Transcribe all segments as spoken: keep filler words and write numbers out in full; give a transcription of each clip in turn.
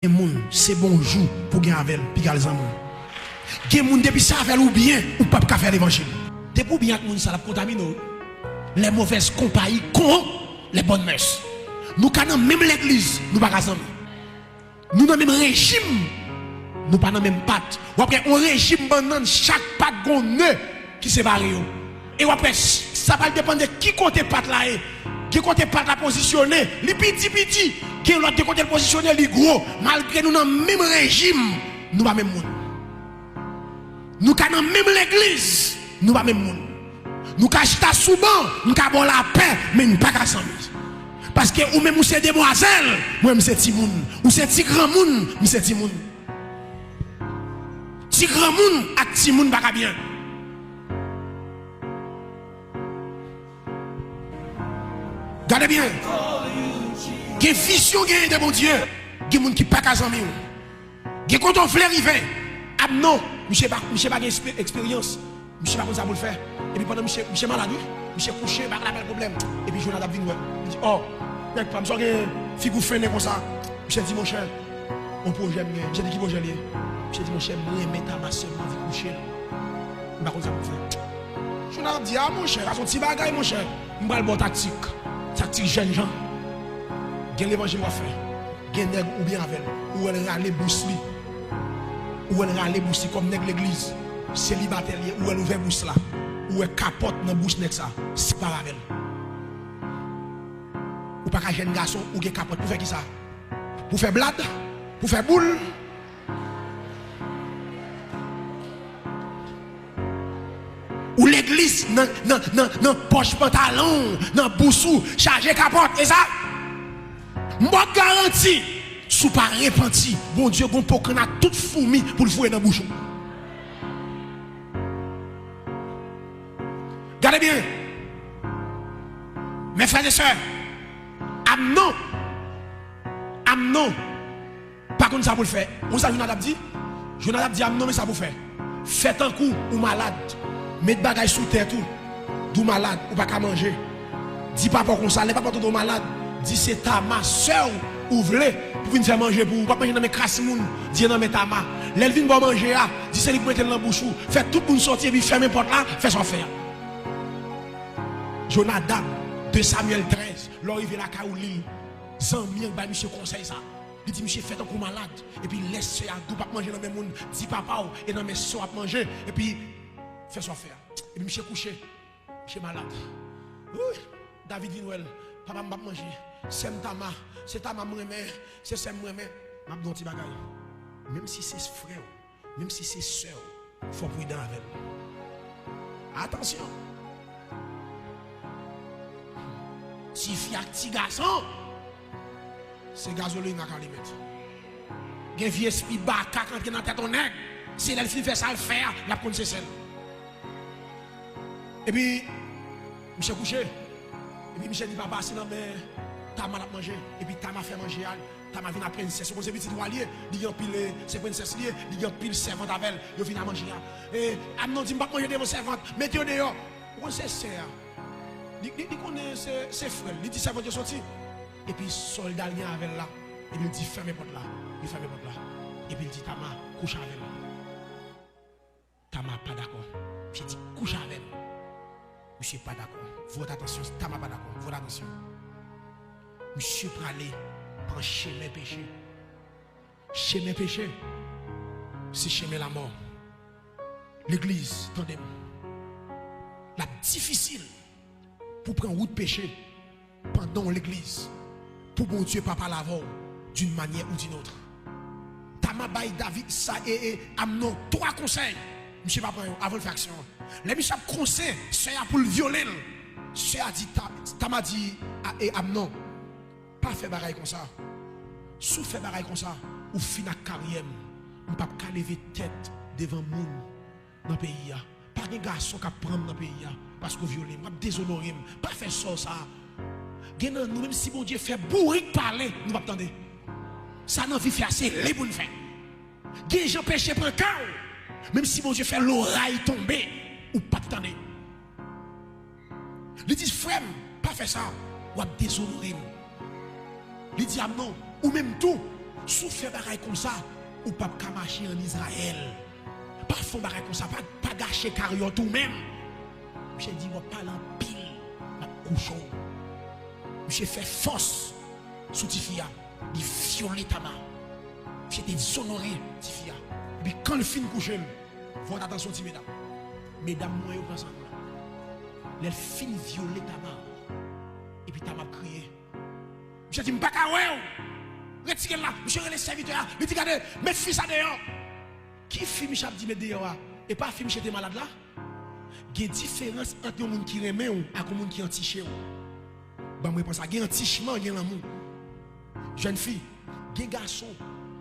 Gen moun, se bonjou pou gen avè l, piga l zanmi w. Gen moun, depi se avè l ou byen, ou p ap ka fè levanjil. Depi w byen ak moun sa, l ap kontamine w. Les mauvaises compagnies corrompent les bonnes mœurs. Nou ka nan menm legliz, nou pa ka zanmi. Nou nan menm rejim, nou pa nan menm pat. W ap gen yon rejim bannann, chak pat gen yon ne ki separe yo. E w ap wè, sa pral depann de ki kote pat la ye. Gen kote pat la pozisyone, li piti piti. Gen lòt, gen kote l pozisyone, li gwo. Malgre nou nan menm rejim, nou pa menm moun. Nou ka nan menm legliz, nou pa menm moun. Nou ka chita sou ban, m ka ba w lapè, men n pa ka zanmi. Paske ou menm ou se demwazèl, mwen m se timoun. Ou se ti granmoun, m se timoun. Ti granmoun ak timoun pa ka byen. Gade byen. Gen vizyon genyen de Bondye. Gen moun ki pa ka zanmi w. Gen kote w vle rive. Amnon, misye pa, misye pa gen ekspe-, eksperyans. Misye pa konn sa pou l fè. Epi pandan misye, misye malad, wi. Misye kouche, pa gen apèl pwoblèm. Epi Jonadab vin wè l. Li di, "Ò, nèg pa m, sa w gen figi w fennen konsa?" Misye di, "Monchè, yon pwojè m gen." Misye di, "Ki pwojè l ye?" Misye di, "Monchè, m renmen Tama sèlman, anvi kouche l." M pa konn sa pou m fè. Jonadab di, "A, monchè, sa se yon ti bagay, monchè. M pral ba w taktik. Taktik jènjan. Gen levanjil w ap fè. Gen nèg ou byen avè l. Ou wè l rale bous li. Ou wè l rale bous li kòm nèg legliz. Selibatè l ye. Ou wè l ouvè bous la. Ou wè kapòt nan bous nèg sa. Separe avè l. Ou pa ka jèn gason, ou gen kapòt. Pou fè ki sa? Pou fè blad? Pou fè boul?" Ou legliz nan, nan, nan, nan pòch pantalon w, nan bous ou, chaje kapòt, e sa? M ba w garanti, si w pa repanti, Bondye gon po kann ak tout foumi pou l foure nan bouch ou. Gade byen. Mes frères et sœurs, Amnon, Amnon, pa konn sa pou l fè. Ou sa Jonadab di? Jonadab di Amnon, men sa pou fè. Fè tankou ou malad. Met bagay sou tèt ou. Di w malad, ou pa ka manje. Di papa w konsa, lè papa w tande w malad, di se Tama, sè w, ou vle pou vin fè manje pou ou. W ap manje nan men kras moun, di e nan men Tama. Lè l vin ba w manje a, di se li k mete l nan bouch ou. Fè tout moun sòti epi fèmen pòt la, fè sa w ap fè a. Jonadab, de Samyèl trèz, lè w rive lakay ou, li, zanmi an bay misye konsèy sa. Li di misye fè tankou malad. Epi lè sè a di w p ap manje nan men moun, di papa w e nan men sè w ap manje. Epi fè sa w ap fè a. Epi misye kouche. Misye malad. Wouy! David vin wè l. Papa m p ap manje. Sè m Tama. Se Tama m renmen. Se sè m renmen. M ap di w yon ti bagay. Menm si se frè w, menm si se sè w, fò w pridan avè l. Atansyon! Tifi ak ti gason, se gazolin ak alimèt. Gen vye espri baka k antre nan tèt yon nèg. Se lè l fin fè sa l fè a, l ap konn se sè l. Epi, misye kouche. Epi misye di papa se nan men Tama l ap manje. Epi Tama fè manje a. Tama vin ak prensès. Ou konn se pitit wa l ye. Li gen anpil, eh, se prensès li ye. Li gen anpil sèvant avè l. Yo vin ak manje a. E Amnon di, "M p ap manje devan sèvant. Mete yo deyò." Ou konn se sè a. Li, li, li konnen se, se frè l. Li di sèvant yo soti. Epi sòlda l gen avè l la. Epi l di, "Fèmen pòt la." Li fèmen pòt la. Epi l di Tama, "Kouche avè m." Tama pa dakò. Misye di, "Kouche avè m." Misye pa dakò. Vòt atansyon, Tama pa dakò. Vòt atansyon. Misye prale pran chemen peche. Chemen peche, se chemen lamò. Legliz, tande m. L ap difisil pou pran wout peche pandan w legliz, pou Bondye pa pale avè w d'une manière ou d'une autre. Tama bay David sa e, e Amnon twa konsèy. Misye pa pran yo avan l fè aksyon an. Lè misye ap konse sè a pou l vyole l, sè a di, Ta-, Tama di a, e Amnon, "Pa fè bagay konsa. Si w fè bagay konsa, ou fin ak karyè m. M p ap ka leve tèt devan moun nan peyi a. Pa gen gason k ap pran m nan peyi a, paske w vyole m, w ap dezonore m. Pa fè sò sa." Gen nan nou, menm si Bondye fè bourik pale, nou p ap tande. Sa n anvi fè a, se li pou n fè. Gen jan peche pran kè w, menm si Bondye fè loray tonbe, ou p ap tande. Li di, "Frè m, pa fè sa, w ap dezonore m." Li di Amnon, "Ou menm tou, Si w fè bagay konsa, ou p ap ka mache ann Izrayèl. Pa fè yon bagay konsa, pa, pa gache karyè w tou menm. Misye di, w ap pale anpil, m ap kouche w. Misye fè fòs sou tifi a, li vyole Tama. Misye te dezonore tifi a. Epi kan l fin kouche l, fòt atansyon ti medam. Medam mwen yo pran sa nou la. Lè l fin vyole Tama, epi Tama ap kriye. Misye di, "M pa ka wè w. Retire l la." Misye rele sèvitè a. Li di, "Gade, met fi sa deyò." Ki fi misye ap di met deyò a? E pa fi misye te malad la? Gen diferans ant yon moun ki renmen w ak yon moun ki antiche w. Ban m repons sa. Gen antichman, gen lanmou. Jèn fi, gen gason,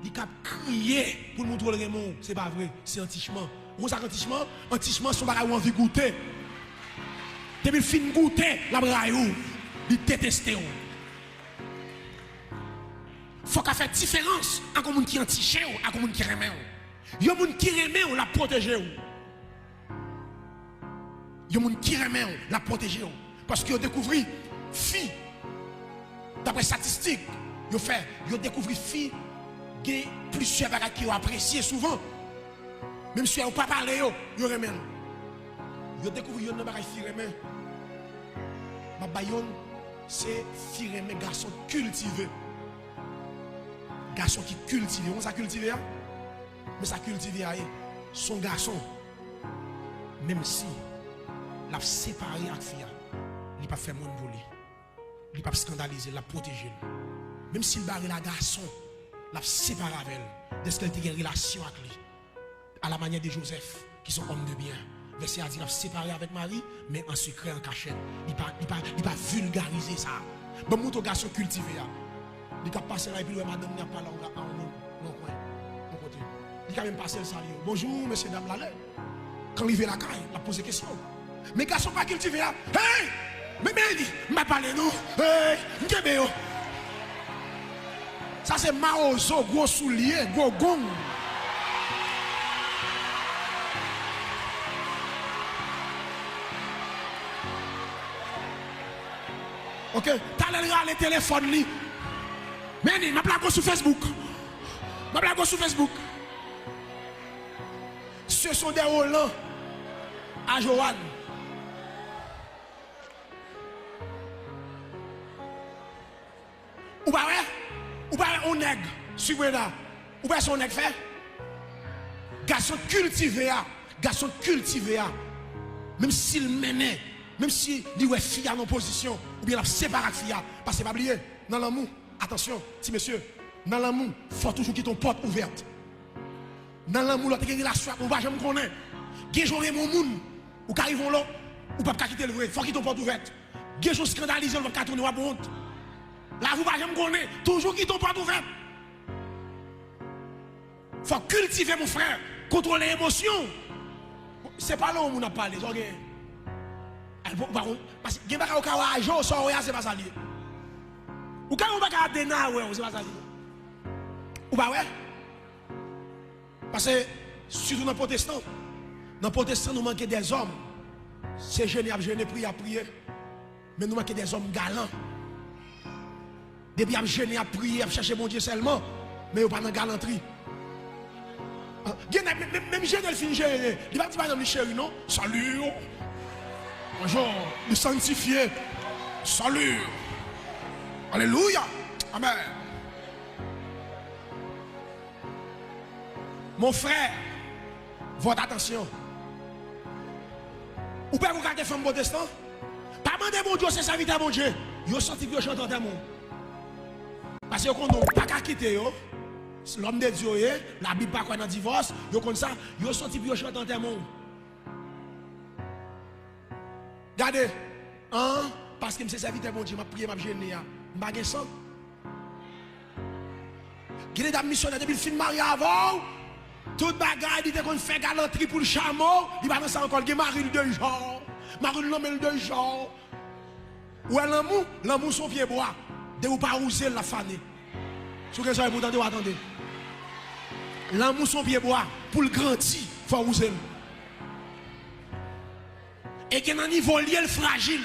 li k ap kriye pou l montre w l renmen w. Se pa vre, se antichman. Ou konn sa k antichman? Antichman se yon bagay ou anvi goute. Depi l fin goute, l ap rayi w. Li deteste w. Fòk a fè diferans ant yon moun ki antiche w ak yon moun ki renmen w. Yon moun ki renmen w, l ap pwoteje w. Yon moun ki renmen w, l ap pwoteje w. Paske yo dekouvri fi, daprè estatistik yo fè, yo dekouvri fi gen plizyè bagay ke yo apresye souvan. Menm si yo pa pale yo, yo renmen l. Yo dekouvri yonn nan bagay fi renmen. M ap bay yonn, se fi renmen gason kiltive. Gason ki kiltive. Ou konn sa kiltive a? Men sa kiltive a ye. Se yon gason, menm si l ap separe ak fi a, li p ap fè mòn pou li. Li p ap eskandalize l, l ap pwoteje l. Menm si l bare l a gason, l ap separe avè l, dèske l te gen relasyon ak li. À la manière de Joseph, ki se yon homme de bien. Vèsè a di l ap separe avèk Mari, men an sekrè, an kachèt. Li pa, li pa, li pa vilgarize sa. Ban m montre w gason kiltive a. Li k ap pase la epi l wè madanm li ap pale a yon, a yon moun nan yon kwen, yon kote. Li ka menm pase l salye yo. "Bonjou, mesye, dam, l ale?" Kan l rive lakay, l ap poze kesyon. Men gason pa kiltive a. "Hey! Men, men li, m pa pale non. Hey! M kenbe yo." Sa se mawozo, gwo soulye, gwo gong. Ok, talè l rale telefòn li. "Men li, m ap lage w sou Facebook. M ap lage w sou Facebook." Ce sont des Roland à Joanne. Ou pa wè? Ou pa wè yon nèg, Sibrena? Ou pa wè se yon nèg fè? Gason kiltive a, gason kiltive a, menm si l mennen, menm si li wè fi a nan pozisyon, oubyen l ap separe ak fi a, paske pa bliye, nan lanmou, atansyon, ti mesye, nan lanmou, fò toujou kite yon pòt ouvèt. Nan lanmou, lè w te gen relasyon ak moun, ou pa janm konnen. Gen jan w renmen yon moun, ou ka rive yon lè, ou p ap ka kite l vre. Fò w kite yon pòt ouvèt. Gen jan w eskandalize l, ou p ap ka tounen, w ap wont. Lavi w pa janm konnen. Toujou kite yon pòt ouvèt. Fò w kiltive, mon frè. Kontwole emosyon w. Se pa lè yon moun ap pale, sa w gen. Al, ou pa konn, paske gen bagay ou ka wè a je w, sa w wè a, se pa sa l ye. Ou ka wè yon bagay a de nan wè w, se pa sa l ye. Ou pa wè? Paske, sitou nan pwotestan, nan pwotestan, nou manke dèzòm. Se jene y ap jene, priye y ap priye. Men nou manke dèzòm galan. Depi y ap jene, y ap priye, y ap chèche Bondye sèlman, men yo pa nan galantri. Ah, gen nèg, menm, menm, menm jene l fin jene, li pa di madanm li cheri non. Salut. Bonjour. Li santifye. Salut. Alelouya. Amèn. Mon frè, vòt atansyon. Ou pè pou gade fanm pwotestan? Pa mande Bondye, se sèvitè Bondye. Yo sòti pou yo chante antèman w. Paske yo konnen w pa ka kite yo. Lòm de Dye yo ye, Labib pa kwè nan divòs, yo konn sa, yo sòti pou yo chante antèman w. Gade, an, paske m se sèvitè Bondye, m ap priye, m ap jene a, m pa gen san. Gen de dam misyonè, depi l fin marye avè w, tout bagay, li te konn fè galantri pou l chame w, li pa nan sa ankò, l gen mari l deja, mari l nan men l deja. Ou wè lanmou? Lanmou se yon pye bwa. Depi w pa wouze l, l ap fane. Si w gen zòrèy pou w tande, w a tande. Lanmou se yon pye bwa. Pou l grandi, fò w wouze l. E gen nan nivo l ye, l frajil.